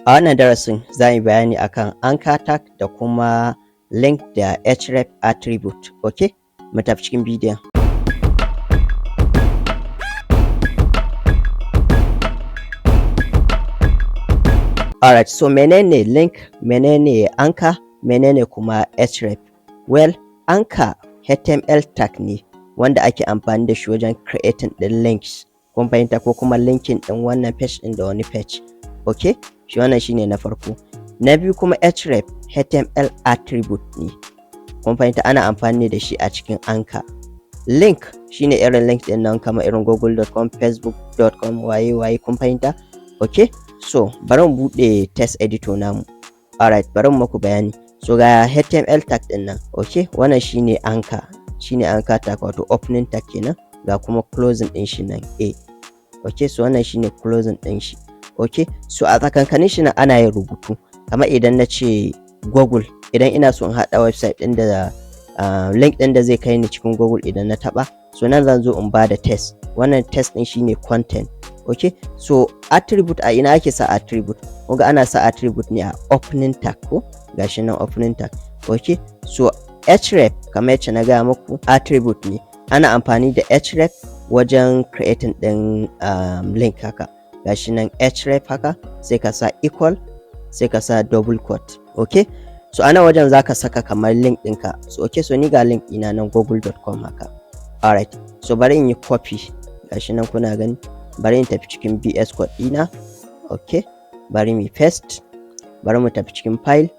A wannan darasin za mu yi bayani akan anchor tag da kuma link da href attribute. Okay, mu tafi cikin bidiyon. Alright, so menene link, menene anchor, menene kuma href? Well, anchor HTML tag ne wanda ake amfani da shi wajen creating ɗin links. Kun fahimta ko? Kuma linking ɗin wannan page ɗin da wani page. Okay, shi wannan shine na farko. Na biyu kuma, href HTML attribute ne. Kun fahimta? Ana amfani da shi a cikin anchor. Link shine irin link ɗin nan, kamar irin google.com, facebook.com, waye waye, kun fahimta? Okay, so bari mu buɗe text editor namu. Alright, bari mu maku bayani. So ga HTML tag ɗin nan. Okay, wannan shine anchor, shine anchor tag, wato opening tag kenan. Ga kuma closing ɗin shi nan, a. Okay, so wannan shine closing ɗin shi. Okay, so a tsakankanin shi nan ana yin rubutu. Kamar idan na ce Google, idan ina so in haɗa website ɗin da link ɗin da zai kai ni cikin Google idan na taɓa, so nan zan zo in ba da text. Wannan text ɗin shine content. Okay, so attribute, a ina ake sa attribute? Kun ga ana sa attribute ne a opening tag, ko? Gashi nan, opening tag. Okay, so href, kamar yacce na gaya muku, attribute ne. Ana amfani da href wajen creating ɗin link haka. Gashi nan, href haka, sai ka sa equal, sai ka sa double quote. Okay, so ana wajen zaka saka kamar link ɗinka. So okay, so ni ga link ɗina nan, google.com haka. Alright, so bari in yi copy. Gashi nan kuna gani. Bari in tafi cikin VS Code ɗina. Okay, bari mu paste. Bari mu tafi cikin file,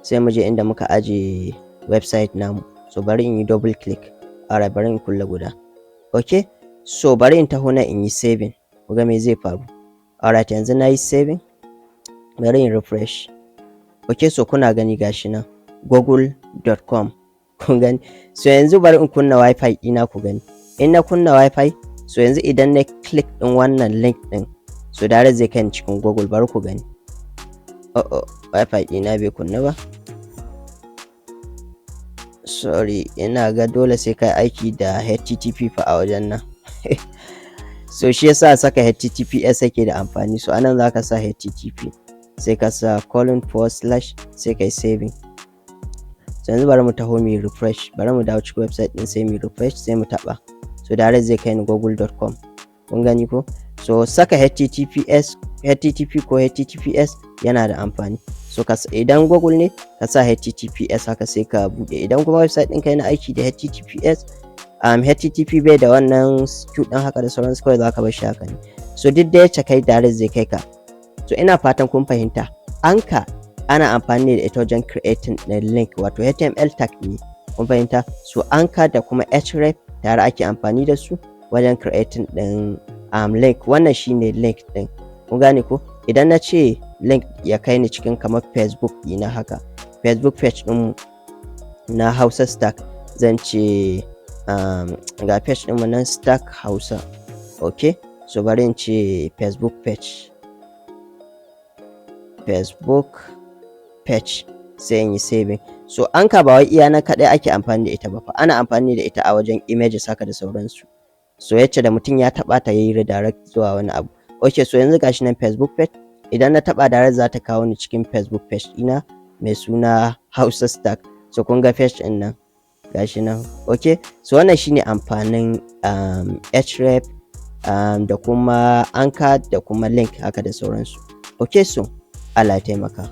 sai mu je inda muka aje website namu. So bari in yi double click. Alright, bari in kulle guda. Okay, so bari in taho nan in yi saving, ku ga me zai faru. Alright, yanzu na yi saving, bari in refresh. Okay, so kuna gani, gashi nan, google.com, kun gani? So yanzu bari in kunna WiFi ɗina ku gani. In na kunna WiFi, so yanzu idan na click ɗin wannan link ɗin, so direct zai kai ni cikin Google. Bari ku gani. Oh, WiFi ɗina bai kunna ba, sorry. Ina ga dole sai kai aiki da HTTP fa a wajen nan. So shi yasa saka HTTPS yake da amfani. So anan zaka sa HTTP, sai ka sa colon forward slash, sai kai saving. So yanzu bari mu taho mu refresh. Bari mu dawo cikin website din, sai mu refresh, sai mu taba. So direct zai kai ni google.com, kun gani ko? So saka HTTPS, HTTP ko HTTPS yana da amfani. So idan Google ne, ka sa HTTPS haka, sai ka bude. Idan kuma website ɗinka yana aiki da HTTPS, HTTP bai da wannan secure ɗin haka da sauransu, kawai za ka bar shi haka ne. So duk da yace kai, direct zai kai ka. So ina fatan kun fahimta. Anchor ana amfani da ita wajen creating ɗin link, wato HTML tag ne, kun fahimta? So anchor da kuma href tare ake amfani da su wajen creating ɗin link. Wannan shine link ɗin, kun gane ko? Idan na ce link ya kai ni cikin kamar Facebook ɗina haka, Facebook page ɗin na Hausa Stack, zan ce ga page ɗinmu nan, Stack Hausa. Okay, so bari in ce Facebook page, Facebook page, sai in yi saving. So anchor ba wai iya nan kaɗai ake amfani da ita ba fa, ana amfani da ita a wajen images haka da sauransu. So yace da mutum ya taɓa ta, yayi redirect zuwa wani abu. Okay, so yanzu gashi nan, Facebook page. Idan na taɓa, direct za ta kawo ni cikin Facebook page ɗina mai suna Hausa Stack. So kun ga page ɗin nan, gashi nan. Okay, so wannan shine amfanin href da kuma anchor da kuma link haka da sauransu. Okay, so Allah ya taimaka.